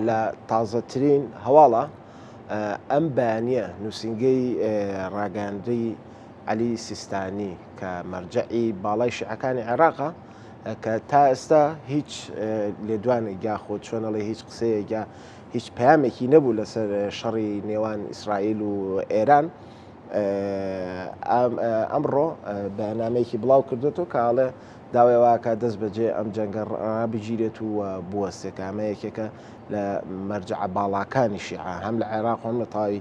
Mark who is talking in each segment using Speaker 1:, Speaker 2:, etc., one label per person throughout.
Speaker 1: لە تازەترین هەواڵە ئەم بەیانیە نووسینگەی ڕاگەیاندی عەلی سیستانی کە مەرجەعی باڵای شیعەکانی عێراقە کە تا ئێستا هیچ لێدوانێک یاخود چۆنەڵێ هیچ قسەیەک یا هیچ پەیامێکی نەبوو لەسەر شەڕی نێوان ئیسرائیل و ئێران ئەمڕۆ بەیاننامەیەکی بڵاو کردوێتەوە کە ئاڵێ داوای واکە دەست بەجێ ئەم جەنگە ڕابگیرێت و بوەستێت کە ئەمە یەکێکە لە مەرجەعە باڵاکانی شیعە هەم لە عێراق هەم لە تەواوی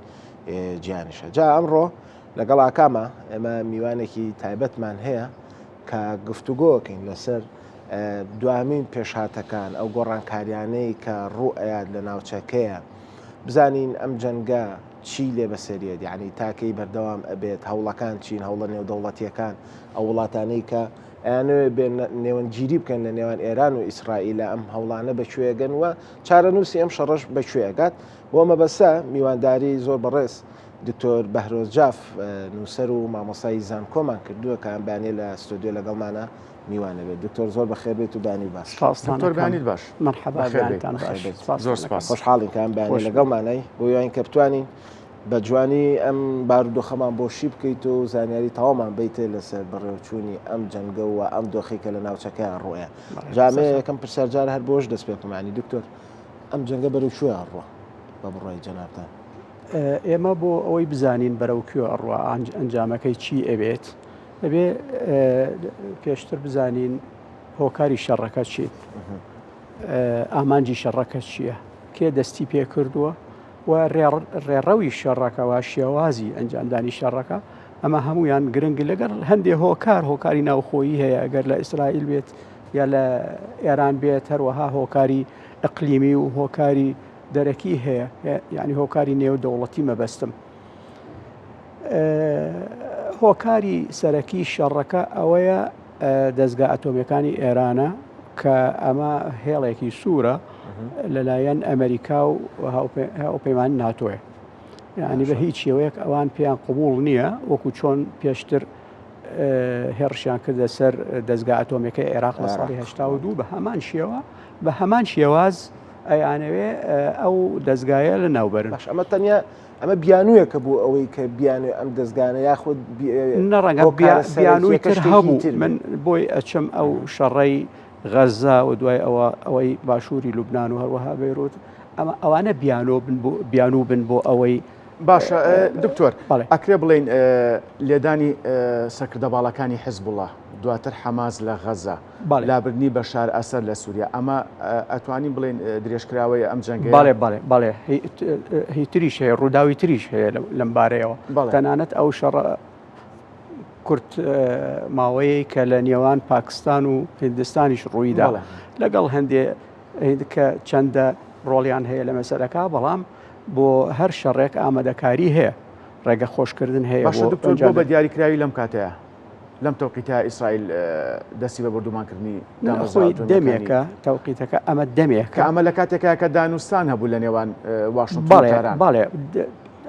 Speaker 1: جیهانیشە. جا ئەمڕۆ لەگەڵ ئاکامە ئێمە میوانێکی تایبەتمان هەیە کە گفتوگۆکەین لەسەر دوامین پێشهاتەکان ئەو گۆڕانکاریانەی کە ڕوو ئەیات لە ناوچەکەیە بزانین ئەم جەنگە چی لێ بەسەریەت یعنی تاکەی بەردەوام ئەبێت هەوڵەکان چین هەوڵە نێودەوڵەتیەکان ئەو وڵاتانەی کە ئەیانەوێ بێن نێوەندگیری بکەن لە نێوان ئێران و ئیسرائیلە ئەم هەوڵانە بەکوێ گەن و چارەنووسی ئەم شەڕەش بەکوێ ئەگات بۆ مەبەستە میوانداری زۆر بەڕێز دکتۆر بەهرۆز جاف نووسەر و مامۆسای زانکۆمان کردووە کە ئەم بەیانیە لە ستۆدیۆ لەگەڵمانە میوانە بێت دکتۆر زۆر بەخێر بێت و بەیانی باش.
Speaker 2: سپاستان
Speaker 3: دکتۆر بەیانیت باش.
Speaker 2: مەرحەبا بەیانتان باش.
Speaker 3: زۆر سپاس.
Speaker 1: خۆشحاڵین کە ئەم بەیانیە لەگەڵمانای بۆ هیواین کە بتوانین بە جوانی ئەم بارودۆخەمان بۆ شی بکەیت و زانیاری تەواومان بیتێ لەسەر بەڕێوچوونی ئەم جەنگە و ئەم دۆخی کە لە ناوچەکە ڕۆیە جامێ یەکەم پرسیار جار هەر بۆش دەست پێ بکەمانی دکتۆر ئەم جەنگە بەرەو کوێ ئەڕوا بە بڕوای جەنابتان؟
Speaker 2: ئێمە بۆ ئەوەی بزانین بەرەو کوێ ئەڕوا ئەنجامەکەی چی ئەبێت ئەبێ پێشتر بزانین هۆکاری شەڕەکە چین ئامانجی شەڕەکە چییە کێ دەستی پێ کردووە و ڕێڕەوی شەڕەکە و شێوازی ئەنجامدانی شەڕەکە ئەمە هەمویان گرنگ لەگەڵ هەندێ هۆکار هۆکاری ناوخۆیی هەیە ئەگەر لە ئیسرائیل بێت یا لە ئێران بێت هەروەها هۆکاری ئەقلیمی و هۆکاری دەرەکی هەیە یعنی هۆکاری نێو دەوڵەتی مەبەستم هۆکاری سەرەکی شەڕەکە ئەوەیە دەستگا ئەتۆمیەکانی ئێرانە کە ئەمە هێڵێکی سوورە لەلایەن ئەمریکا و هاوپەیمان ناتۆیە یعنی بە هیچ شێوەیەک ئەوان پێیان قبول نییە وەکو چۆن پێشتر هێڕشیان کردە سەر دەستگا ئەتۆمیەکەی عێراق لە ساڵی 1970 بە هەمان شێوە بە هەمان شێواز ئەیانەوێ ئەو دەستگایە لە ناوبەرن
Speaker 1: باش ئەمە تەنیا ئەمە بیانوویەکە بۆ ئەوەی کە بیانوێ ئەم دەستگانە یاخود
Speaker 2: نەڕەنگە بیانووی تر هەبوو من بۆی ئەچم ئەو شەڕەی غەزا و دوای ئەوە ئەوەی باشووری لوبناان و هەروەها بەیروت ئەمە ئەوانە بیانۆ بن بۆ بیانوو بن بۆ ئەوەی
Speaker 3: باشە دکتۆر ئەکرێ بڵین لێدانی سەرکردە باڵەکانی حزبوڵە دواتر حەماس لە غەزە لابردنی بەشار ئەسەد لە سووریا ئەمە ئەتوانین بڵێن درێژکراوەی ئەم جەنگەیە؟
Speaker 2: بەڵێ بەڵێ بەڵێ هی تریش هەیە ڕووداوی تریش هەیە لەم بارەیەوە تەنانەت ئەو شەڕە کورت ماوەیە کە لە نێوان پاکستان و هندستانیش ڕوویدا لەگەڵ هەندێ کە چەندە ڕۆڵیان هەیە لە مەسەرەکە بەڵام بۆ هەر شەڕێک ئامادەکاری هەیە ڕێگە خۆشکردن هەیە
Speaker 3: باشە دکتۆر بۆ بە دیاریکراوی لەم کاتەیە لەم تەوقیتە ئیسرائیل دەستی بە بۆردومانکردنی
Speaker 2: دامەزراوە دەمێکە تەوقیتەکە ئەمە دەمێک
Speaker 3: کە ئەمە لە کاتێکە کە دانوستان هەبوو لە نێوان واشنگتن و تاران.
Speaker 2: بەڵێ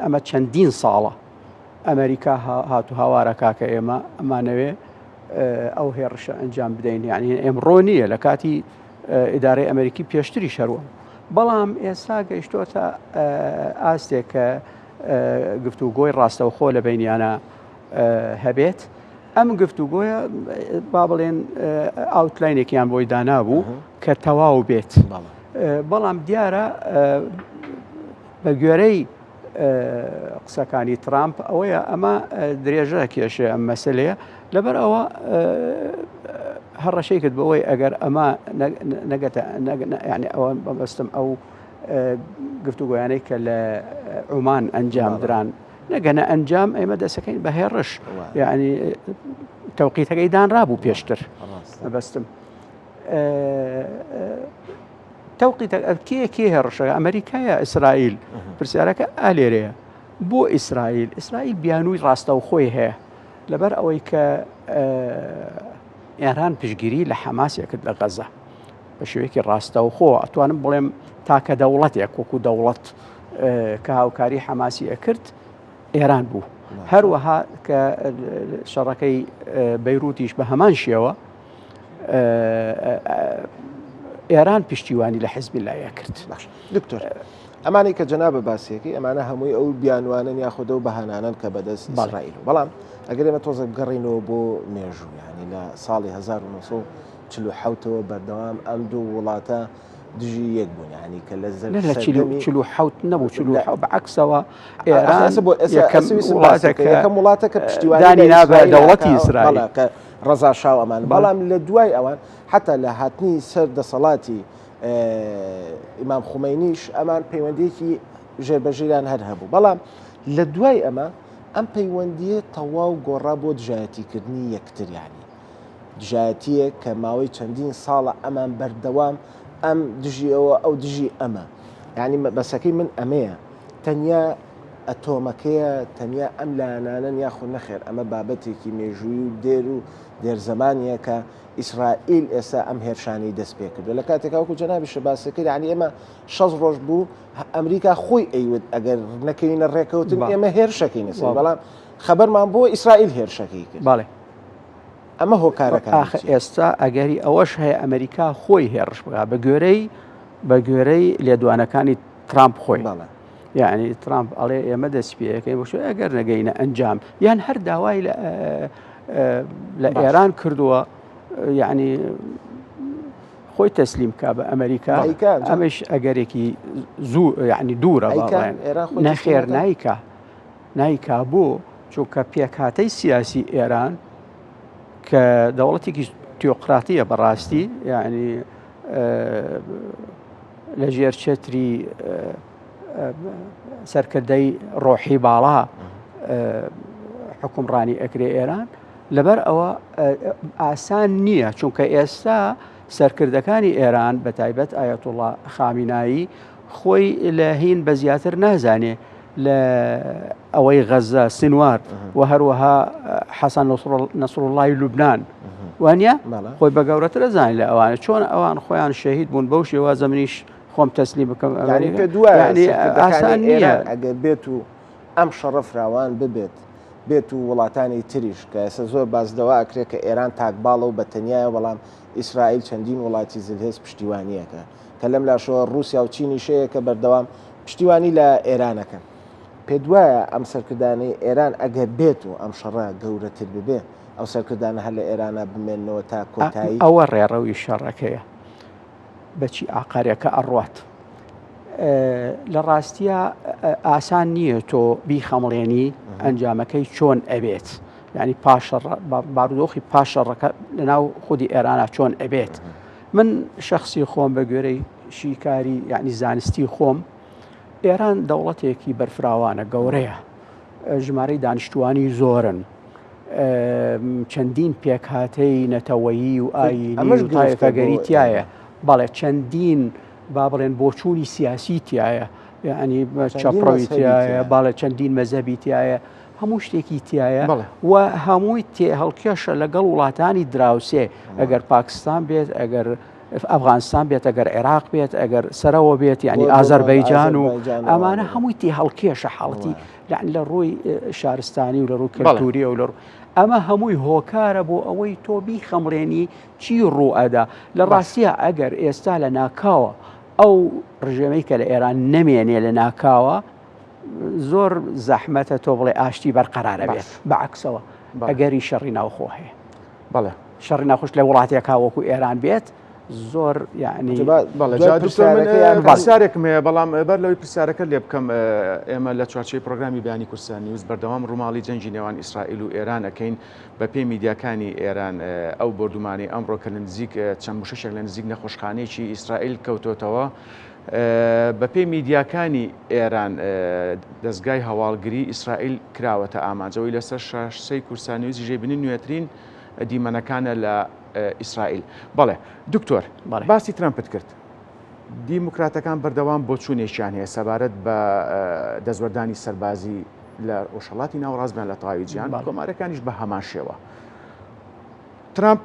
Speaker 2: ئەمە چەندین ساڵە ئەمریکا هات و هاوارەکە کە ئێمە ئەمانەوێ ئەو هێڕشە ئەنجام بدەین یعنی ئێمڕۆ نییە لە کاتی ئیدارەی ئەمریکی پێشتری شەروە بەڵام ئێستا گەیشتۆتە ئاستێک کە گفتوگۆی ڕاستەوخۆ لە بینیانە هەبێت ئەم گفتوگۆیە با بڵێن outline ێکیان بۆی دانابوو کە تەواو بێت بەڵام دیارە بە گوێرەی قسەکانی ترامپ ئەوەیە ئەمە درێژە کێشێ ئەم مەسلەیە لەبەر ئەوە هەڕەشەی کرد بەوەی ئەگەر ئەمە نەگەتە ینی ئەوە بەبەستم ئەو گفتوگۆیانەی کە لە عومان ئەنجام دران نەگەنە ئەنجام ئێمە دەسەکەین بە هێڕش یعنی تەوقیتەکەی دانرابوو پێشتر مەبەستم تەوقیتە کێ کێ هێڕشەکە ئەمریکایە ئیسرائیل پرسیارەکە ئالێرەیە بۆ ئیسرائیل ئیسرائیل بیانووی ڕاستەوخۆی هەیە لەبەر ئەوەی کە ئێران پشگیری لە حەماسێ کرد لە غەزە بە شێوەیەکی ڕاستەوخۆ ئەتوانم بڵێم تاکە دەوڵەتێک وەکو دەوڵەت کە هاوکاری حەماسی ئەکرد ئێران بوو هەروەها کە شەڕەکەی بەیروتیش بە هەمان شێوە. ئێران پشتیوانی لە حزبی لایە کرد.
Speaker 1: باش دکتۆر ئەمانەی کە جەنابە باسیەکەی ئەمانە هەمووی ئەو بیانوانن یاخود ئەو بەهانانەن کە بەدەست ئیسرائیل و بەڵام ئەگەر ئێمە تۆزێک بگەڕینەوە بۆ مێژوو یعنی لە ساڵی 1947ەوە بەردەوام ئەم دوو وڵاتە دژی یەک بوون یعنی کە لە
Speaker 2: لە 47 نەبوو 47 بەعکسەوە ئێران بۆ یەکەم وڵاتەکە
Speaker 1: یەکەم وڵاتە کە پشتیوانی
Speaker 2: نابە دەوڵەتی ئیسرائیل
Speaker 1: کە ڕەزا شا و ئەمان بەڵام لە دوای ئەوان حتا لە هاتنی سەر دەسەڵاتی ئیمام خومەینیش ئەمان پەیوەندیەکی ژێربەژێریان هەر هەبوو بەڵام لە دوای ئەمە ئەم پەیوەندیە تەواو گۆڕا بۆ دژایەتیکردنی یەکتریانی دژایەتیەک کە ماوەی چەندین ساڵە ئەمان بەردەوام ئەم دژی ئەوە ئەو دژی ئەمە یعنی بەسەکەی من ئەمەیە تەنیا ئەتۆمەکەیە تەنیا ئەم لایەنانەن یاخود نەخێر ئەمە بابەتێکی مێژووی و دێر و دێرزەمانیە کە ئیسرائیل ئێستا ئەم هێرشانەی دەست پێکردوە لە کاتێکا وەکو جەنابیشە باست کرد یعنی ئێمە 60 ڕۆژ بوو ئەمریکا خۆی ئەیوت ئەگەر نەکەوینە ڕێکەوتن ئێمە هێرشەکەینە سەر بەڵام خەبەرمان بۆ ئیسرائیل هێرشەکەی کرد
Speaker 2: بەڵێ
Speaker 1: ئەمە هۆکارەکان
Speaker 2: ئاخ ئێستا ئەگەری ئەوەش هەیە ئەمریکا خۆی هێرش بکات بە گوێرەی بە گوێرەی لێدوانەکانی ترامپ خۆی
Speaker 1: بەڵێ
Speaker 2: یعنی ترامپ ئەڵێ ئێمە دەست پێەکەین بۆ ئەگەر نەگەینە ئەنجام یان هەر داوای لە لە ئێران کردووە یعنی خۆی تەسلیم کا بە ئەمریکا ئەمەش ئەگەرێکی زوو یعنی دوورە نەخێر نایکا نایکا بۆ چونکە پێکهاتەی سیاسی ئێران کە دەوڵەتێکی تیۆقراتیە بەڕاستی یعنی لە ژێر چەتری سەرکردەی ڕۆحی باڵا حکومڕانی ئەکرێ ئێران لەبەر ئەوە ئاسان نییە چونکە ئێستا سەرکردەکانی ئێران بە تایبەت ئاەتوڵا خامینایی خۆی لە هین بە زیاتر نازانێ لە ئەوەی غەزە سنوار و هەروەها حەسەن نەسرڵای لوبناان وانە خۆی بە گەورەترە زانانی لە ئەوانە چۆن ئەوان خۆیان شەهید بوون بەو شێوازە منیش خۆم تەسلیم بکەم
Speaker 1: یعنی پێ دوایە ئاسان نییە ئەگەر بێت و ئەم شەڕە فراوان ببێت بێت و وڵاتانی تریش کە ئێستا زۆر باس دەوا ئەکرێت کە ئێران تاکباڵە و بە تەنیایە بەڵام ئیسرائیل چەندین وڵاتی زلهێز پشتیوانیەکە کە لەم لاشەوە رووسیا و چینیش هەیە کە بەردەوام پشتیوانی لە ئێرانەکەن پێت وایە ئەم سەرکردانەی ئێران ئەگەر بێت و ئەم شەڕە گەورەتر ببێ ئەو سەرکردانە هەر لە ئێرانە بمێننەوە تا کۆتایی؟
Speaker 2: ئەوە ڕێڕەوی شەڕەکەیە. بەچی ئاقارێکە ئەڕوات لە ڕاستیە ئاسان نییە تۆ بیخەمڵێنی ئەنجامەکەی چۆن ئەبێت ینی پاشە بارودۆخی پاشەڕەکە لەناو خودی ئێرانە چۆن ئەبێت من شخصی خۆم بە گوێرەی شیکاری یعنی زانستی خۆم ئێران دەوڵەتێکی بەرفراوانە گەورەیە ژمارەی دانیشتوانی زۆرن چەندین پێکهاتەی نەتەوەیی و ئایینی و تایفەگەری تایە بەڵێ چەندین با بڵێن بۆچوونی سیاسی تایە یعنی چەپڕەوی تایە باڵێ چەندین مەزەبی تایە هەموو شتێکی تایە و هەمووی تێ هەڵکێشە لەگەڵ وڵاتانی دراوسێ ئەگەر پاکستان بێت ئەگەر ئەفغانستان بێت ئەگەر عێراق بێت ئەگەر سەرەوە بێت یعنی ئازەربەیجان و ئەمانە هەمووی تێ هەڵکێشە حاڵەتی یەعنی لە ڕووی شارستانی و لە ڕووی کەلتوری و لە ڕوو ئەمە هەمووی هۆکارە بۆ ئەوەی تۆ بیخەمڵێنی چی ڕوو ئەدا لە ڕاستیە ئەگەر ئێستا لە ناکاوە ئەو ڕژێمەی کە لە ئێران نەمێنێ لە ناکاوە زۆر زەحمەتە تۆ بڵێ ئاشتی بەرقەرارە بێت بەعکسەوە ئەگەری شەڕی ناوخۆ هەیە
Speaker 3: بەڵێ
Speaker 2: شەڕی ناخۆش لە وڵاتێکا وەکو ئێران بێت زۆر یعنی
Speaker 3: پرسیارێکم هەیە بەڵام بەر لەوەی پرسیارەکە لێ بکەم ئێمە لە چوارچێوەی پرۆگرامی بیانی کوردستان نیوز بەردەوام ڕووماڵی جەنگی نێوان ئیسرائیل و ئێران ئەەکەین بە پێی میدیاکانی ئێران ئەو بۆردومانی ئەمڕۆ کە لە نزیک چەند موشەکێک لە نزیک نەخۆشخانەیەکی ئیسرائیل کەوتۆتەوە بە پێی میدیاکانی ئێران دەستگای هەواڵگری ئیسرائیل کراوەتە ئامانجەوەی لەسەر شاشەی کوردستان نیوزی ژێبینی نوێترین دیمەنەکانە لە ئیسرائیل. بەڵێ دکتۆر باسی ترەمپت کرد. دیموکراتەکان بەردەوام بۆچوونێکیان هەیە سەبارەت بە دەستوەردانی سەربازی لە ڕۆژهەڵاتی ناوەڕاست بیان لە تەواوی جیهان، کۆمارەکانیش بە هەمان شێوە. ترامپ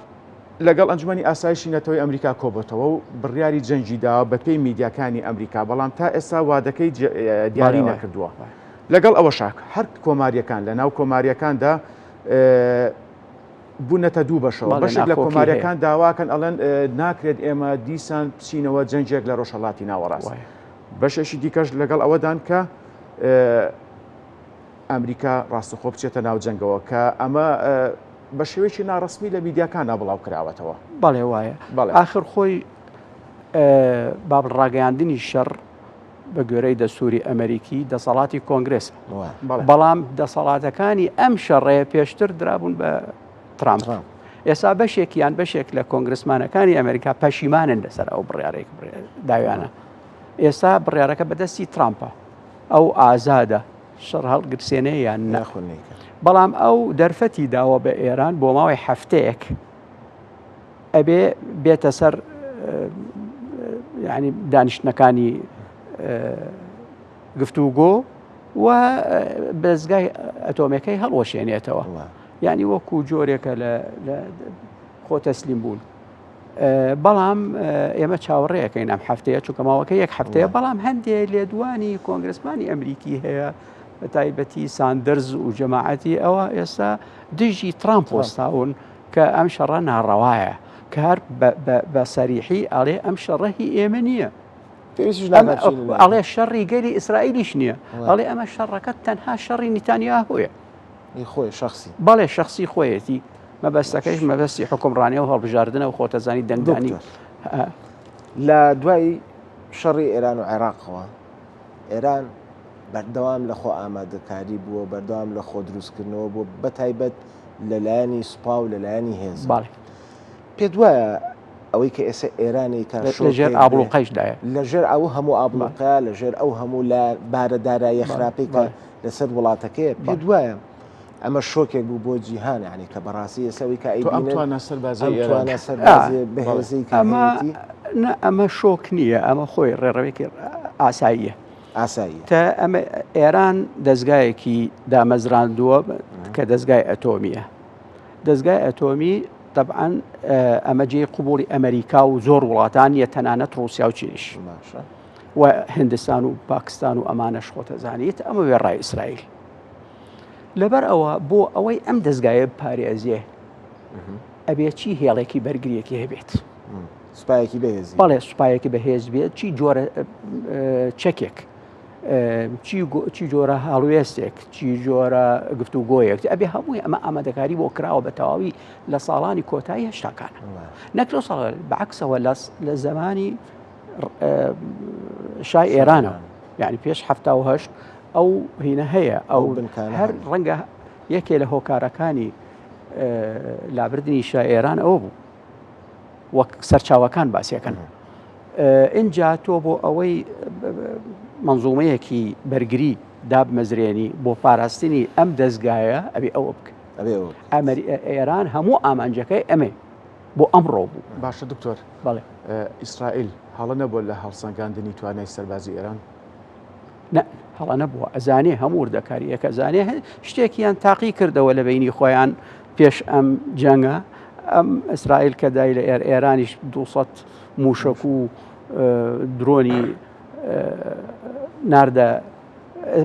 Speaker 3: لەگەڵ ئەنجومەنی ئاسایشی نەتەوەی ئەمریکا کۆبۆتەوە و بڕیاری جەنگی داوە بەپێی میدیاکانی ئەمریکا، بەڵام تا ئێستا وادەکەی دیاری نەکردووە. لەگەڵ ئەوەشا هەر کۆمارییەکان لەناو کۆمارییەکاندا. بوونەتە دوو بەشەوە بەشێک لە کۆماریەکان داواکەن ئەڵێن ناکرێت ئێمە دیسان بچینەوە جەنگێک لە ڕۆژهەڵاتی ناوەڕاست بەشێکی دیکەش لەگەڵ ئەوەدان کە ئەمریکا ڕاستەخۆ بچێتە ناو جەنگەوە کە ئەمە بە شێوەیەکی ناڕسمی لە میدیاکاندا بڵاو کراوەتەوە.
Speaker 2: بەڵێ وایە ئاخر خۆی بابل ڕاگەیاندنی شەڕ بە گوێرەی دەستوری ئەمریکی دەسەڵاتی کۆنگرێس بەڵام دەسەڵاتەکانی ئەم شەڕەیە پێشتر درابوون بە ترامپ ئێستا بەشێکیان بەشێک لە کۆنگرسمانەکانی ئەمریکا پەشیمانن لەسەر ئەو بڕیارێک داویانە ئێستا بڕیارەکە بەدەستی ترامپە ئەو ئازادە شەڕ هەڵگرسێنێ یان ناخونێکە بەڵام ئەو دەرفەتی داوە بە ئێران بۆ ماوەی هەفتەیەک ئەبێ بێتە سەر ینی دانیشتنەکانی گفتوگۆ و بەزگای ئەتۆمەکەی هەڵوەشێنێتەوە یعنی وەکو جۆرێکە لە خۆ تەسلیم بوون بەڵام ئێمە چاوەڕێەکەین ئەم هەفتەیە چونکە ماوەکە یەک هەفتەیە بەڵام هەندێک لێدوانی کۆنگرسمانی ئەمریکی هەیە بە تایبەتی ساندرز و جەماعەتی ئەوە ئێستا دژی ترامپ وەستاون کە ئەم شەڕە ناڕەوایە کە هەر بە سەریحی ئەڵێ ئەم شەڕە هی ئێمە نییە. ئەڵێ شەڕی گەلی ئیسرائیلیش نییە ئەڵێ ئەمە شەڕەکە تەنها شەڕی نیتانیاهۆیە
Speaker 1: خۆی شخصی
Speaker 2: بەڵێ شخصی خۆیەتی مەبەستەکەیش مەبەستی حوکمڕانیە و هەڵبژاردنە و خۆتەزانی دەنگدانی.
Speaker 1: لە دوای شەڕی ئێران و عێراقەوە ئێران بەردەوام لە خۆ ئامادەکاری بووە بەردەوام لە خۆ دروستکردنەوە بووە بە تایبەت لەلایەنی سوپا و لەلایەنی هێز پێت وایە ئەوەی کە ئێستا ئێرانی کە
Speaker 2: لەژێر ئابڵوقەیشدایە
Speaker 1: لەژێر ئەو هەموو ئابڵوقە لەژێر ئەو هەموو لە بارە داراییە خراپەی کە لەسەر وڵاتەکەیە پێت وایە ئەمە شۆکێک بوو بۆ جیهان یانی کە بەڕاستی ئێستا ئەوەی کە
Speaker 3: ئەیبینن ئەم توانا سەربازیەی
Speaker 1: ئێران توانا سەربازیە بەهێزەی کە
Speaker 2: ئەمە
Speaker 1: هەیەتی
Speaker 2: نا ئەمە شۆک نییە ئەمە خۆی ڕێڕەوێکی ئاساییە
Speaker 1: ئاساییە
Speaker 2: تە ئەمە ئێران دەزگایەکی دامەزراندووە کە دەزگای ئەتۆمیە دەزگای ئەتۆمی طبعا ئەمە جێی قوبوڵی ئەمریکا و زۆر وڵاتان نییە تەنانەت ڕوسیا و چینیش
Speaker 1: باشە
Speaker 2: و هندستان و پاکستان و ئەمانەش خۆتەزانیت ئەمە وێڕای ئیسرائیل لەبەر ئەوە بۆ ئەوەی ئەم دەزگایە بپارێزێ ئەبێ چی هێڵێکی بەرگریەکی هەبێت
Speaker 1: سوپایەکی بەهێزی
Speaker 2: بەڵێ سوپایەکی بەهێز بێت چی جۆرە چەکێک چی جۆرە هەڵوێستێک چی جۆرە گفتوگۆیەک ئەبێ هەمووی ئەمە ئامادەکاری بۆ کراوە بە تەواوی لە ساڵانی کۆتایی هەشتاکانە نەک لەو ساڵ بەعکسەوە لە زمانی شای ئێرانە یعنی پێش هەشت ئەو هینە هەیە ئەو هەر ڕەنگە یەکێ لە هۆکارەکانی لابردنی شای ئێران ئەوە بوو وەک سەرچاوەکان باسیەکەن ئینجا تۆ بۆ ئەوەی منزومەیەکی بەرگری دابمەزرێنی بۆ پاراستنی ئەم دەستگایە ئەبێ ئەوە بکە ئەمەری ئێران هەموو ئامانجەکەی ئەمێ بۆ ئەمڕۆ بوو.
Speaker 3: باشە دکتۆر
Speaker 2: بەڵێ.
Speaker 3: ئیسرائیل هەڵە نەبووە لە هەڵسەنگاندنی توانای سەربازی ئێران؟
Speaker 2: نە هەڵە نەبووە ئەزانێ هەموو وردەکاریەکە زانێ شتێکیان تاقی کردەوە لە بینی خۆیان پێش ئەم جەنگە ئەم ئیسرائیل کە دای لە ئێر ئێرانیش 200 موشک و درۆنی ناردە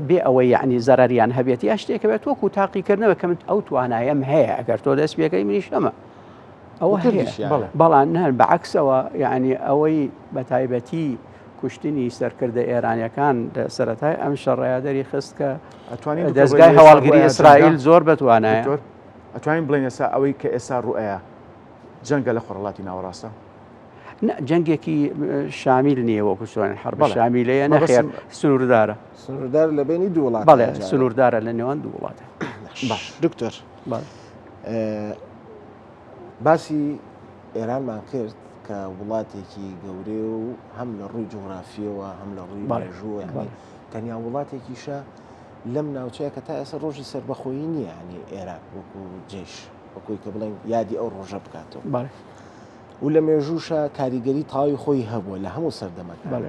Speaker 2: بێ ئەوەی یعنی زەرەریان هەبێت یا شتێکە بێت وەکو تاقیکردنەوە کە من ئەو توانایەم هەیە ئەگەر تۆ دەست پێکەی منیش ئەمە ئەوە هەیە بەڵام نان بەعکسەوە یعنی ئەوەی بە تایبەتی کوشتنی سەرکردە ئێرانیەکان لە سەتای ئەم شەڕەیە دەری خست کە دەستگای هەواڵگری ئیسرائیل زۆر بەتوانایە
Speaker 3: ئەتوانین بڵێن ئێستا ئەوەی کە ئێستا ڕوئەیە جەنگە لە خۆڕڵاتی ناوەڕاستە
Speaker 2: جەنگێکی شامیل نییە وەکو چۆن حرب شامیلەیە نەخێر سنووردارە
Speaker 1: سنووردار لە بینی دوو وڵات
Speaker 2: بەڵێ سنووردارە لە نێوان دوو وڵاتە
Speaker 1: باش دکتۆر باسی ئێرانمان کرد کە وڵاتێکی گەورەیە و هەم لە ڕووی جوگرافیەوە هەم لە ڕووی مێژووە یعنی تەنیا وڵاتێکیشە لەم ناوچەیە کە تا ئێستا ڕۆژی سەربەخۆیی نییە ینی ئێران وەکو جێش وەکوی کە بڵێن یادی ئەو ڕۆژە بکاتەوە و لە مێژووشە کاریگەری تاوی خۆی هەبووە لە هەموو سەردەمەکان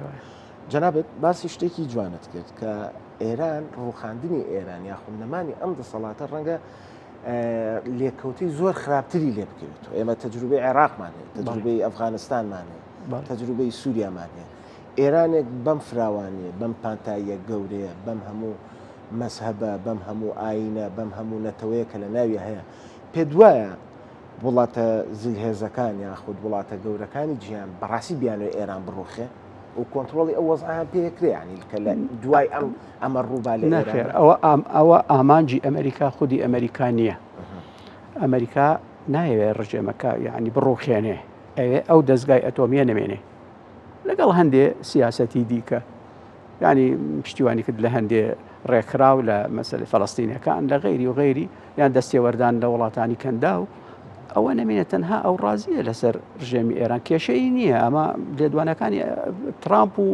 Speaker 1: جەنابت باسی شتێکی جوانت کرد کە ئێران ڕوخاندنی ئێران یاخود نەمانی ئەم دەسەڵاتە ڕەنگە لێکەوتەی زۆر خراپتری لێ بکەوێتەوە ئێمە تەجروبەی عێراقمان هەیە تەجروبەی ئەفغانستانمان هەیە تەجروبەی سووریامان هەیە ئێرانێک بەم فراوانیە بەم پانتاییە گەورەیە بەم هەموو مەزهەبە بەم هەموو ئاینە بەم هەموو نەتەوەیە کە لە ناوی هەیە پێ دوایە. وڵاتە زلهێزەکان یاخود وڵاتە گەورەکانی جیهان بەڕاستی بیانوێ ئێران بڕوخێ و کۆنتترۆڵی ئەو وەزعیان پێکرێ ینی کە لە دوای ئەم ئەمە ڕووبا لە
Speaker 2: نەخێر ئەوە ئام ئەوە ئامانجی ئەمریکا خودی ئەمریکا نییە ئەمریکا نایەوێ ڕژێمەکە یعنی بڕوخێنێ ئەوێ ئەو دەستگای ئەتۆمیە نمێنێ لەگەڵ هەندێ سیاسەتی دیکە یانی پشتیوانی کرد لە هەندێ ڕێکخراو لە مەسەلەی فەلەستینەکان لە غەیری و غەیری یان دەستێوەردان لە وڵاتانی کەنداو ئەوە نەمێنێت تەنها ئەو ڕازیە لەسەر ڕژێمی ئێران کێشەی نییە ئەمە لێدوانەکانی ترامپ و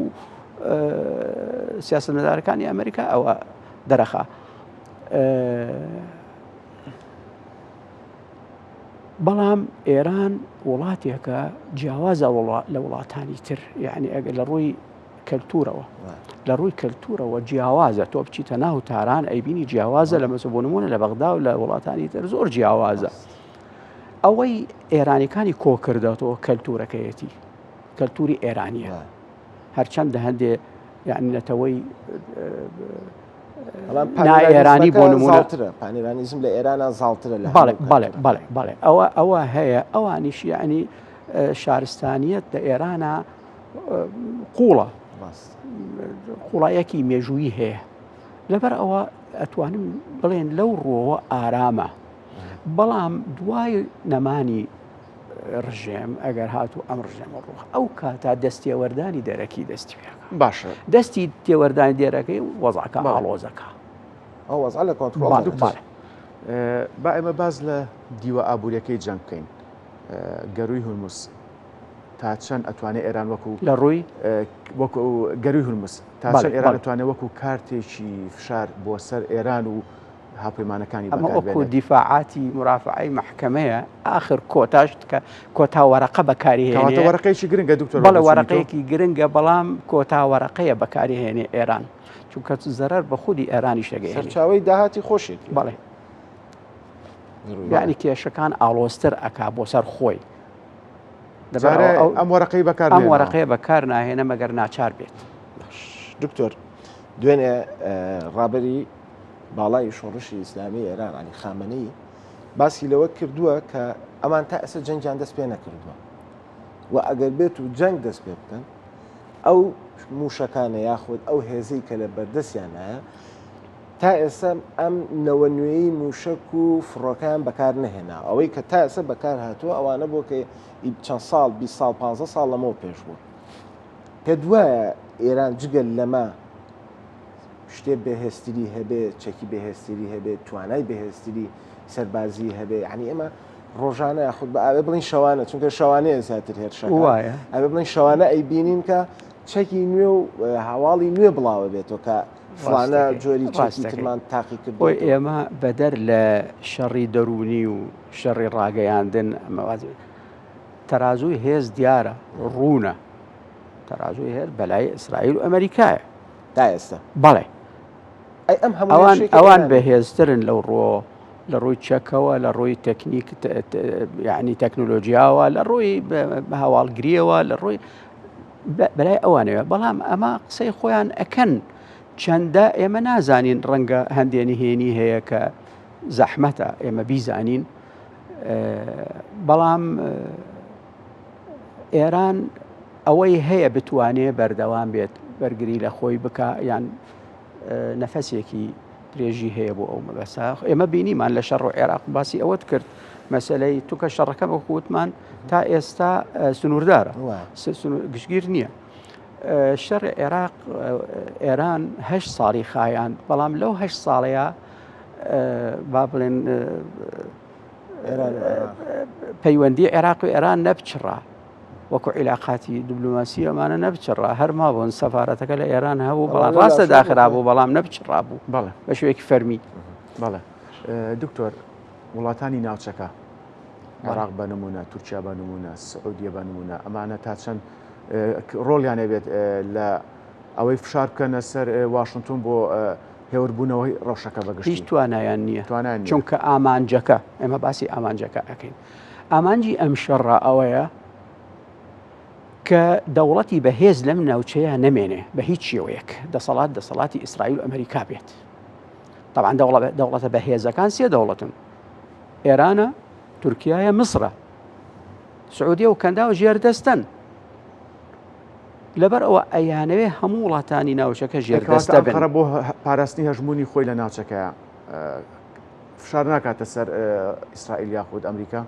Speaker 2: سیاستمەدارەکانی ئەمریکا ئەوە دەرەخا بەڵام ئێران وڵاتێکە جیاوازە لە وڵاتانی تر یعنی ئەگەر لە ڕووی کەلتورەوە لە ڕووی کەلتورەوە جیاوازە تۆ بچیتە ناو تاران ئەیبینی جیاوازە لە مەسە بۆ نمونە لە بەغدا و لە وڵاتانی تر زۆر جیاوازە ئەوەی ئێرانەکانی کۆکردەوە کەلتورەکەیەتی کەلتوری ئێرانیە هەرچەندە هەندێ یعنی نەتەوەی
Speaker 1: ئێرانی بۆ نمونەترە پانێرانیزم لە ئێرانە زاڵترە لە
Speaker 2: بەڵێ بەڵێ بەڵێ بەڵێ ئەوە ئەوە هەیە ئەوانیش یعنی شارستانیت لە ئێرانە قوڵە قوڵایەکی مێژوویی هەیە لەبەر ئەوە ئەتوانم بڵێن لەو ڕۆوە ئارامە بەڵام دوای نەمانی ڕژێم ئەگەر هاتوو ئەم ڕژێمە ڕوخ ئەو کاتا دەستێوەردانی دەرەکی دەستی پێ
Speaker 3: باشە
Speaker 2: دەستی تێوەردانی دێرەکەی وەزعەکە ئاڵۆزەکە
Speaker 1: ئەو وەزع لە کۆنترۆڵ
Speaker 3: با ئێمە باز لە دیوە ئابوووریەکەی جەنگ بکەین گەروی هورمز تا چەند ئەتوانێ ئێران وەکو
Speaker 2: لە ڕووی
Speaker 3: وەکو گەروی هورمز تا چەند ئێران ئەتوانێ وەکو کارتێکی فشار بۆ سەر ئێران و هاوپەیمانەکانی
Speaker 2: ئەمە وەکو دیفاعاتی مرافعەی مەحکەمەیە ئاخر کۆتاش کە کۆتا وەرەقە بەکاری
Speaker 3: هێنێ وەرەقەیەکی گرنگە دکتۆر
Speaker 2: بەڵێ وەرەقەیەکی گرنگە بەڵام کۆتا وەرەقەیە بەکاری هێنێ ئێران چونکە زەرەر بە خودی ئێرانیش دەگەیەنێ
Speaker 1: سەرچاوەی داهاتی خۆشێتی
Speaker 2: بەڵێ یعنی کێشەکان ئاڵۆزتر ئەکا بۆ سەر خۆی
Speaker 3: ئەم وەرەقەی بەکار
Speaker 2: ئەم وەرەقەیە بەکار ناهێنە مەگەر ناچار بێت.
Speaker 1: دکتۆر دوێنێ ڕابەری باڵای شۆڕشی ئیسلامی ئێران علی خامنەی باسی لەوە کردووە کە ئەمان تا ئێستا جەنگیان دەست پێ نەکردووە و ئەگەر بێت و جەنگ دەست پێ بکەن ئەو موشەکانە یاخود ئەو هێزەی کە لە بەردەستیانایە تا ئێستا ئەم نەوە نوێی مووشەک و فڕۆکەیان بەکار نەهێنا ئەوەی کە تا ئێستا بەکار هاتووە ئەوانە بۆ کە چەند ساڵ 20 ساڵ 15 ساڵ لەمەوە پێش بوو پێت وایە ئێران جگەل لەمە شتێ بەهێزتری هەبێ چەکی بەهێزتری هەبێ توانای بەهێزتری سەربازی هەبێ یعنی ئێمە ڕۆژانە یاخود بە ئاوێ بڵین شەوانە چونکە شەوانەیە زیاتر هێرشە
Speaker 2: وایە
Speaker 1: ئەوێ بڵین شەوانە ئەی بینین کە چەکی نوێ و هەواڵی نوێ بڵاوە بێتەوە کە فڵانە جۆری چەکی ترمان تاقی
Speaker 2: کرد بۆی ئێمە بەدەر لە شەڕی دەروونی و شەڕی ڕاگەیاندن تەرازووی هێز دیارە ڕوونە تەرازووی هێز بەلای ئیسرائیل و ئەمریکایە
Speaker 1: تا ئێستا
Speaker 2: بەڵێ
Speaker 1: ئەی ئەم هەموو
Speaker 2: ئەوان
Speaker 1: هێرشێکی
Speaker 2: ئەوان
Speaker 1: ئێرانە؟
Speaker 2: بەهێزترن لەو ڕووەوە لە ڕووی چەکەوە لە ڕووی تەکنیک یعنی تەکنۆلۆژیاوە لە ڕووی هەواڵگریەوە لە ڕووی بەلای ئەوانەوە بەڵام ئەمە قسەی خۆیان ئەکەن چەندە ئێمە نازانین ڕەنگە هەندێ نهێنی هەیە کە زەحمەتە ئێمە بیزانین بەڵام ئێران ئەوەی هەیە بتوانێ بەردەوام بێت بەرگری لە خۆی بکە یان نەفەسێکی درێژی هەیە بۆ ئەو مەبەسە ئێمە بینیمان لە شەڕ و عێراق باسی ئەوەت کرد مەسلەی توکە شەڕەکە بەخوتمان تا ئێستا سنووردارە گشتگیر نییە. شەڕ عێراق ئێران هه ساڵی خایان بەڵام لەو هه ساڵەیە با بڵێن پەیوەندی عێراق و ئێران نەپچڕا وەکو عیلاقاتی دیبلۆماسی ئەمانە نەبچڕا هەر مابوون سەفاەتەکە لە ئێران هەبوو بەڵام ڕاستە داخرا بوو بەڵام نەبچڕا بوو
Speaker 3: بەڵێ
Speaker 2: بە شێوەیەکی فەرمی
Speaker 3: بەڵێ دکتۆر وڵاتانی ناوچەکە عێراق بە نمونە تورکیا بە نمونە سعودیە بە نمونە ئەمانە تا چەند ڕۆڵیان هەبێت لە ئەوەی فشار بکەنە سەر واشنتۆن بۆ هێوربوونەوەی ڕەوشەکە بەگشتی
Speaker 2: هیچ توانایان نییە
Speaker 3: توانایان نییە.
Speaker 2: چونکە ئامانجەکە ئێمە باسی ئامانجەکە ئەەکەین ئامانجی ئەم شەڕە ئەوەیە کە دەوڵەتی بەهێز لەم ناوچەیە نەمێنێ بە هیچ شێوەیەک دەسەڵات دەسەڵاتی ئیسرائیل و ئەمریکا بێت طبعا دەوڵەتە بەهێزەکان سێ دەوڵەتن ئێرانە. تورکیایە میسرە سعودیە و کەنداو ژێردەستن لەبەر ئەوە ئەیانەوێ هەموو وڵاتانی ناوچەکە ژێردەستە بن.
Speaker 3: ئەنقەرە بۆ پاراستنی هەژموونی خۆی لە ناوچەکە فشار ناکاتە سەر ئیسرائیل یاخود ئەمریکا؟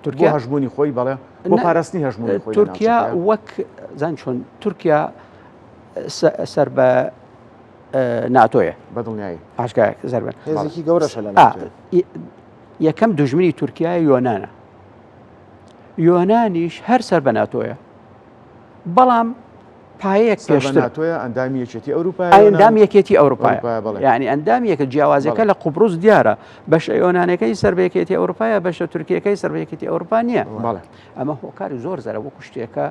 Speaker 2: تورکیا
Speaker 3: هەژموونی خۆی بەڵێ بۆ پاراستنی هەژموونی خۆی
Speaker 2: تورکیا وەک زان چۆن تورکیا سەر بە ناتۆیە
Speaker 3: بەدڵنیایی
Speaker 2: ئاشکای زەربن
Speaker 1: هێزێکی گەورەشە لە
Speaker 2: یەکەم دوژمنی تورکیا یۆنانە یۆنانیش هەر سەر بە ناتۆیە بەڵام پایەک پێشتر
Speaker 3: ناتۆیە ئەندامی یەکێتی ئەوروپا
Speaker 2: ئەندام یەکێتی ئەوروپا یعنی ئەندام یەکە جیاوازەکە لە قوبروس دیارە بەشە یۆنانەکەی سەر بە یەکێتی ئەوروپایە بەشە تورکیەکەی سەر بە یەکێتی ئەوروپا نییە ئەمە هۆکاری زۆر زەرە وەکو شتێکە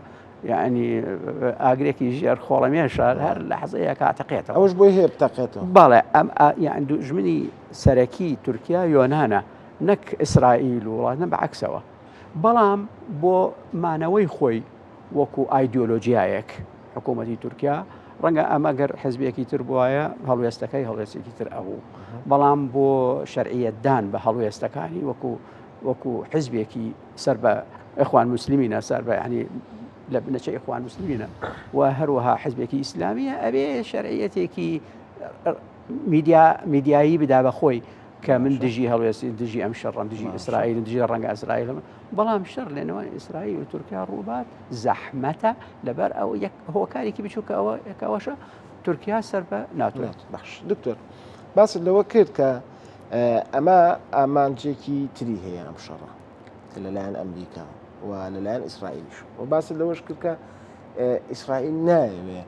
Speaker 2: یعنی ئاگرێکی ژێر خۆڵەمێشە هەر لە حەزەیە کاتەقێتەوە
Speaker 1: ئەوش بۆی هەیە بتەقێتەوە
Speaker 2: بەڵێ ئەم یان دوژمنی سەرەکی تورکیا یۆنانە نەک ئیسرائیل و وڵاتە بەعکسەوە بەڵام بۆ مانەوەی خۆی وەکو ئایدۆلۆژیایەک حکوومەتی تورکیا ڕەنگە ئەمە گەر حزبێکی تر بواە هەڵوێستەکەی هەڵوێستێکی تر ئەبوو بەڵام بۆ شەرعیەتدان بە هەڵوێستەکانی وەکو وەکو حزبێکی سەر بە ئەخوان مسللیمینە سەر بە ینی لە بنەچە ئیخوان مسللیمینە و هەروەها حزبێکی ئیسلامیە ئەبێ شەرعیەتێکی میدیا میدیایی بدا بە خۆی کە من دژی هەڵوێستی دژی ئەم شەڕم دژی ئیسرائیل دژی ڕەنگە ئیسرائیلم بەڵام شەڕ لەنێوان ئیسرائیل و تورکیا ڕووبات زەحمەتە لەبەر ئەو یەک هۆکارێکی بچووکە ئەوە یەکەوەشە تورکیا سەر بە ناتوانێت
Speaker 1: باش دکتۆر باست لەوە کرد کە ئەمە ئامانجێکی تری هەیە ئەم شەڕە کە لەلایەن ئەمریکا و لەلایەن ئیسرائیلیش و باست لەوەش کرد کە ئیسرائیل نایەوێ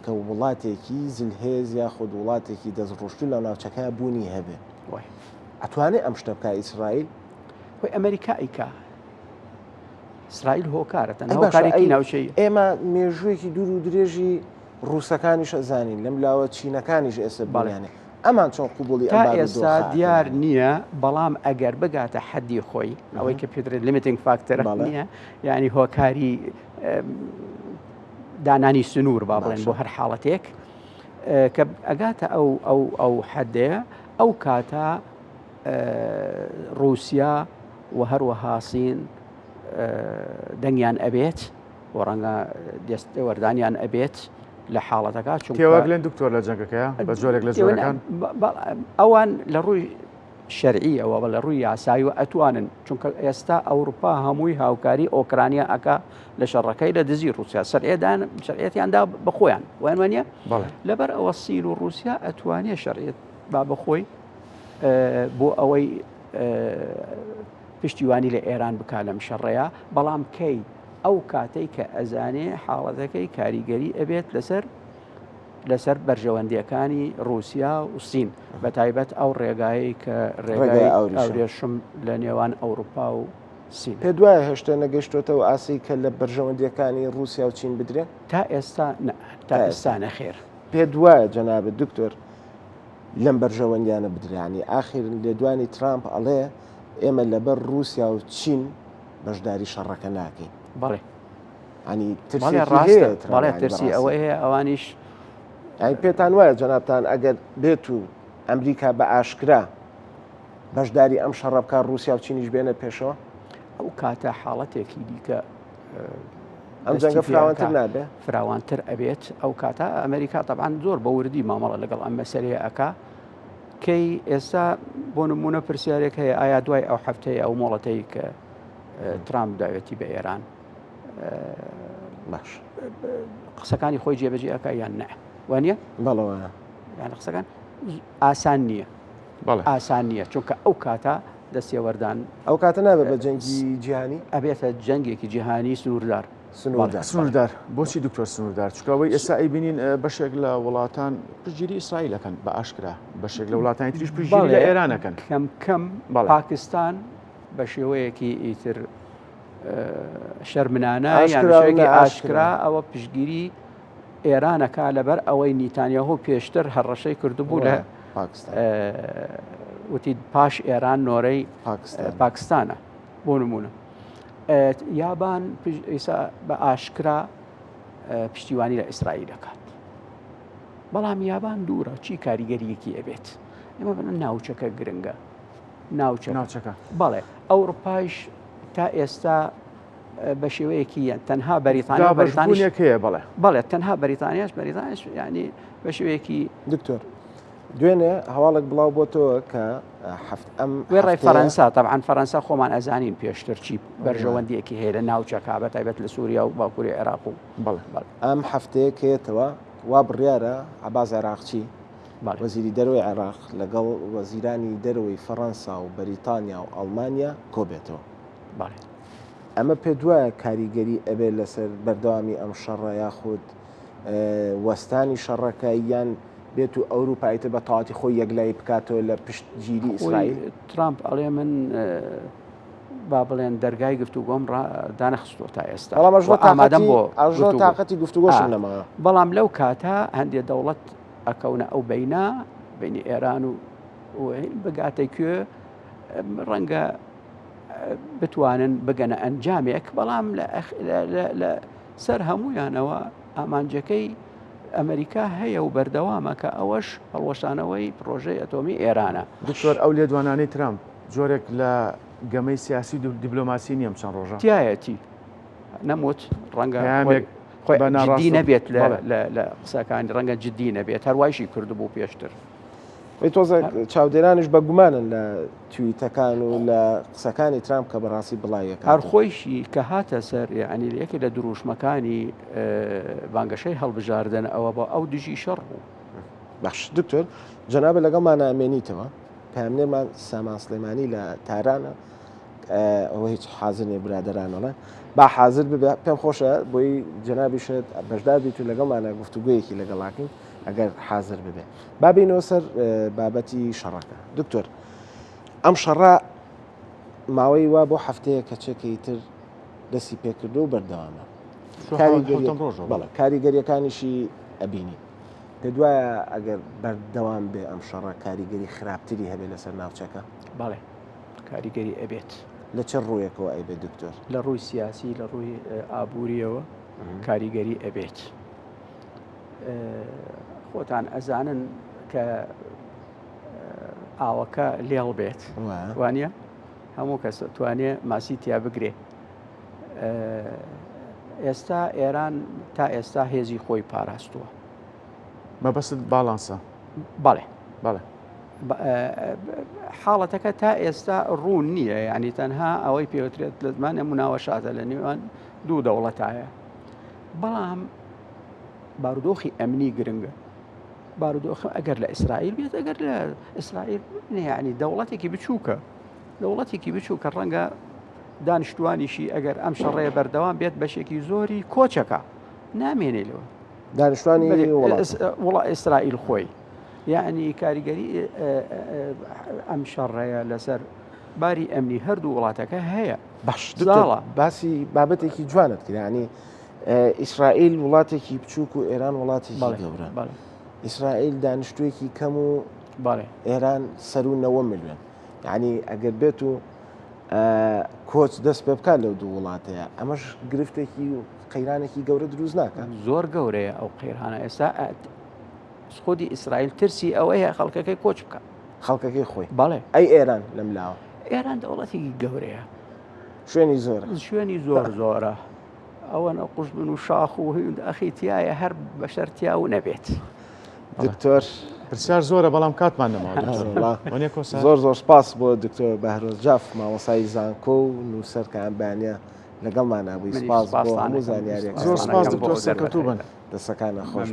Speaker 1: کە وڵاتێکی زلهێز یاخود وڵاتێکی دەستڕۆشتوو لە ناوچەکە بوونی هەبێ ئەتوانێ ئەم شتە بکە ئیسرائیل
Speaker 2: خۆی ئەمریکا ئیکا ئیسرائیل هۆکارە تەنها هۆکارێکی ناوچەی
Speaker 1: ئێمە مێژوویەکی دوور و درێژی ڕووسەکانیش ئەزانین لەم لاوە چینەکانیش ئێستا بەڵیانێ ئەمان چۆن قوبولی
Speaker 2: تا ئێستا دیار نییە بەڵام ئەگەر بگاتە حەدی خۆی ئەوەی کە پێدرێت limiting factor نییە یعنی هۆکاری دانانی سنوور با بڵێن بۆ هەر حاڵەتێک کە ئەگاتە ئەو ئەو ئەو حەدەیە ئەو کاتە رووسیا و هەروەها سین دەنگیان ئەبێت و ڕەنگە دەستێوەردانیان ئەبێت لە حاڵەتەکە
Speaker 3: چون تێوەگلێن دکتۆر لە جەنگەکەیە بە جۆرێک لە جۆرەکان
Speaker 2: ئەوان لە ڕووی شەرعیەوە بە لە ڕووی یاسایی و ئەتوانن چونکە ئێستا ئەوروپا هەمووی هاوکاری ئۆکرانیا ئەکا لە شەڕەکەی لە دزی رووسیا سەرێدان شەرعەتیاندا بەخۆیان وان وانە لەبەر ئەوە سین و رووسیا ئەتوانێ شەرعێت با بەخۆی بۆ ئەوەی پشتیوانی لە ئێران بک لەم شەڕەیە بەڵام کەی ئەو کاتەی کە ئەزانێ حاڵەتەکەی کاریگەری ئەبێت لەسەر لەسەر بەرژەوەندییەکانی ڕووسیا و سین، بە تایبەت ئەو ڕێگایەی کە ڕێگای ئاورێشم لە نێوان ئەوروپا و سین.
Speaker 1: پێت وایە هێشتا نەگەیشتۆتە ئەو ئاستەی کە لە بەرژەوەندییەکانی ڕووسیا و چین بدرێ؟
Speaker 2: تا ئێستا نا، تا ئێستا نەخێر.
Speaker 1: پێت وایە جەنابت دکتۆر لەم بەرژەوەندیانە بدرێ؟ یانی ئاخیر لێدوانی ترامپ ئەڵێ ئێمە لەبەر ڕووسیا و چین بەشداری شەڕەکە ناکەین.
Speaker 2: بەڵێ.
Speaker 1: ینی
Speaker 2: بەڵێ ترسی ئەوەی هەیە ئەوانیش
Speaker 1: ئەی پێتان وایە جەنابتان ئەگەر بێت و ئەمریکا بە ئاشکرا بەشداری ئەم شەڕە بکات رووسیا و چینیش بێنە پێشەوە
Speaker 2: ئەو کاتە حاڵەتێکی دیکە
Speaker 1: ئەم جەنگە فراوانتر نابێ
Speaker 2: فراوانتر ئەبێت ئەو کاتە ئەمریکا تەبان زۆر بە وردی مامەڵە لەگەڵ ئەم مەسەرەیە ئەک کەی ئێستا بۆ نمونە پرسیارێک هەیە ئایا دوای ئەو هەفتەیە ئەو مۆڵەتەی کە ترامپ داوێتی بە ئێران
Speaker 1: باش
Speaker 2: قسەکانی خۆی جێبەجێ ئەک یان نە وانە
Speaker 1: بەڵەوە
Speaker 2: یان قسەکان ئاسان نییە ئاسان نییە چونکە ئەو کاتە دەستێوەردان
Speaker 1: ئەو کاتە نابێت بە جەنگی جیهانی
Speaker 2: ئەبێتە جەنگێکی جیهانی سنووردار
Speaker 3: سنووردار بۆچی دکتۆر سنووردار چکەوەی ئێستا ئەیبینین بەشێک لە وڵاتان پشتگیری ئیسرائیلەکەن بە ئاشکرا بەشێک لە وڵاتانی تریش پشتگیری لە ئێرانەکەن
Speaker 2: کەم کەم پاکستان بە شێوەیەکی ئیتر شەرمنانە یان شێوەیەکی ئاشکرا ئەوە پشتگیری ئێرانەکە لەبەر ئەوەی نیتانیاهۆ پێشتر هەڕەشەی کردبوو لە وتی پاش ئێران نۆرەی پاکستانە بۆ نمونە یابان ئیسا بە ئاشکرا پشتیوانی لە ئیسرائیل دەکات بەڵام یابان دوورە چی کاریگەریەکی ئەبێت ئێمە بن ناوچەکە گرنگە. ناوچە ناوچەکە بەڵێ ئەوروپایش تا ئێستا بە شێوەیەکی تەنها بەریتانیا
Speaker 3: بەریتانیەک هەیە بەڵێ
Speaker 2: بەڵێ تەنها بەریتانیاش بەریتانیش ینی بە شێوەیەکی
Speaker 1: دکتۆر دوێنێ هەواڵێک بڵاو بۆتەوە کە هەفت ئەم
Speaker 2: وێڕای فەرەنسا تەبعەن فەرەنسا خۆمان ئەزانین پێشتر چی بەرژەوەندیەکی هەیە لە ناوچەکە بە تایبەت لە سووریا و باکووری عێراق و
Speaker 1: بەڵێ ئەم هەفتەیە کێتەوە وا بڕیارە عەباس عێراقچی وەزیری دەرەوەی عێراق لەگەڵ وەزیرانی دەرەوەی فەڕەنسا و بەریتانیا و ئەڵمانیا کۆبێتەوە. ئەمە پێت وایە کاریگەری ئەبێت لەسەر بەردەوامی ئەم شەڕە یاخود وەستانی شەڕەکە یان بێت و ئەوروپا ئیتر بە تەواتی خۆی یەکلایی بکاتەوە لە پشتگیری ئیسرائیل؟
Speaker 2: ترامپ ئەڵێ من با بڵێن دەرگای گفتوگۆم دانەخستووە تا ئێستا
Speaker 1: بەڵام ئەژنۆ ئامادەم بۆ ئەژنۆ تاقەتی گفتوگۆشم نەماوە.
Speaker 2: بەڵام لەو کاتە هەندێ دەوڵەت ئەکەونە ئەو بینە بینی ئێران و بگاتە کوێ ڕەنگە بتوانن بگەنە ئەنجامێک بەڵام لە سەر هەمویانەوە ئامانجەکەی ئەمریکا هەیە و بەردەوامە کە ئەوەش هەڵوەشانەوەی پرۆژەی ئەتۆمی ئێرانە.
Speaker 3: دکتۆر ئەو لێدوانانەی ترامپ جۆرێک لە گەمەی سیاسی و دیبلۆماسی نییە ئەم چەند ڕۆژە؟
Speaker 2: تیایەتی نەموت ڕەنگە خۆی جدی نەبێت لە قسەکانی ڕەنگە جدی نەبێت هەروایشی کردبوو پێشتر.
Speaker 1: ئەی تۆزێک چاودێرانیش بە گومانن لە تویتەکان و لە قسەکانی ترامپ کە بەڕاستی بڵاویەکە
Speaker 2: هەر خۆیشی کە هاتە سەر یعنی یەکێ لە دروشمەکانی بانگەشەی هەڵبژاردن ئەوە بۆ ئەو دژی شەڕ بوو.
Speaker 1: باش دکتۆر جەنابت لەگەڵمانە ئەمێنیتەوە پەیامنێرمان سامان سلێمانی لە تارانە ئەوە هیچ حازر نیە برادەران ئەڵێن با حازر ببێ پێم خۆشە بۆی جەنابیشت بەشدار بیت و لەگەڵمانە گفتوگویەکی لەگەڵاکەین ئەگەر حازر ببێ با بینەوە سەر بابەتی شەڕەکە دکتۆر ئەم شەڕە ماوەی وا بۆ هەفتەیە کە چێکەی تر دەستی پێکردو و بەردەوامە کاریگەریەکانیشی ئەبینی پێ دوایە ئەگەر بەردەوام بێ ئەم شەڕە کاریگەری خراپتری هەبێ لەسەر ناوچەکە
Speaker 2: بەڵێ کاریگەری ئەبێت.
Speaker 1: لە چ ڕوویەکەوە ئەیبێت دکتۆر؟
Speaker 2: لە ڕووی سیاسی لە ڕووی ئابووریەوە کاریگەری ئەبێت. خۆتان ئەزانن کە ئاوەکە لێڵ بێت وانە هەموو کەس توانێ ماسی تیا بگرێ ئێستا ئێران تا ئێستا هێزی خۆی پاراستووە
Speaker 3: مەبەست باڵانسە
Speaker 2: بەڵێ
Speaker 3: بەڵێ
Speaker 2: حاڵەتەکە تا ئێستا ڕوون نییە ینی تەنها ئەوەی پێوترێت لە زمانە مناوەشاتە لە نێوان دوو دەوڵەتایە بەڵام بارودۆخی ئەمنی گرنگە بارودۆخ ئەگەر لە ئیسرائیل بێت ئەگەر لە ئیسرائیل ینی دەوڵەتێکی بچووکە دەوڵەتێکی بچووکە ڕەنگە دانیشتوانیشی ئەگەر ئەم شەڕەیە بەردەوام بێت بەشێکی زۆری کۆچەکە نامێنێ لەوە
Speaker 1: دانیشتوانی
Speaker 2: وڵا ئیسرائیل خۆی یعنی کاریگەری ئەم شەڕەیە لەسەر باری ئەمنی هەردوو وڵاتەکە هەیە
Speaker 1: باش زاڵە باسی بابەتێکی جوانت کرد ینی ئیسرائیل وڵاتێکی بچووک و ئێران وڵاتێکی گەورە ئیسرائیل دانیشتوویەکی کەم و ئێران سەر و نەوە ملیۆن یعنی ئەگەر بێت و کۆچ دەست پێ بکات لەو دوو وڵاتەیە ئەمەش گرفتێکی و قەیرانێکی گەورە دروست ناکە
Speaker 2: زۆر گەورەیە ئەو قەیرانە ئێستا خودی ئیسرائیل ترسی ئەوەیە خەڵکەکەی کۆچ بکە
Speaker 1: خەڵکەکەی خۆی
Speaker 2: بەڵێ
Speaker 1: ئەی ئێران لەم لاوە
Speaker 2: ئێران دەوڵەتێکی گەورەیە
Speaker 1: شوێنی زۆرە
Speaker 2: شوێنی زۆر زۆرە ئەوەنە قوژبن و شاخ و هیند ئەخی تایە هەر بەشەر تیا و نەبێت.
Speaker 1: دکتۆر
Speaker 3: پرسیار زۆرە بەڵام کاتمان نەماوە
Speaker 1: زۆر زۆر سپاس بۆ دکتۆر بەهرۆز جاف مامۆسای زانکۆ و نووسەر کە ئەم بەیانە لەگەڵمان نابووی سپاس بۆ هەموو زانیاریەکان
Speaker 3: زۆر سپاس دکتۆر سەرکەوتوو بن
Speaker 1: دەسەکانە خۆش.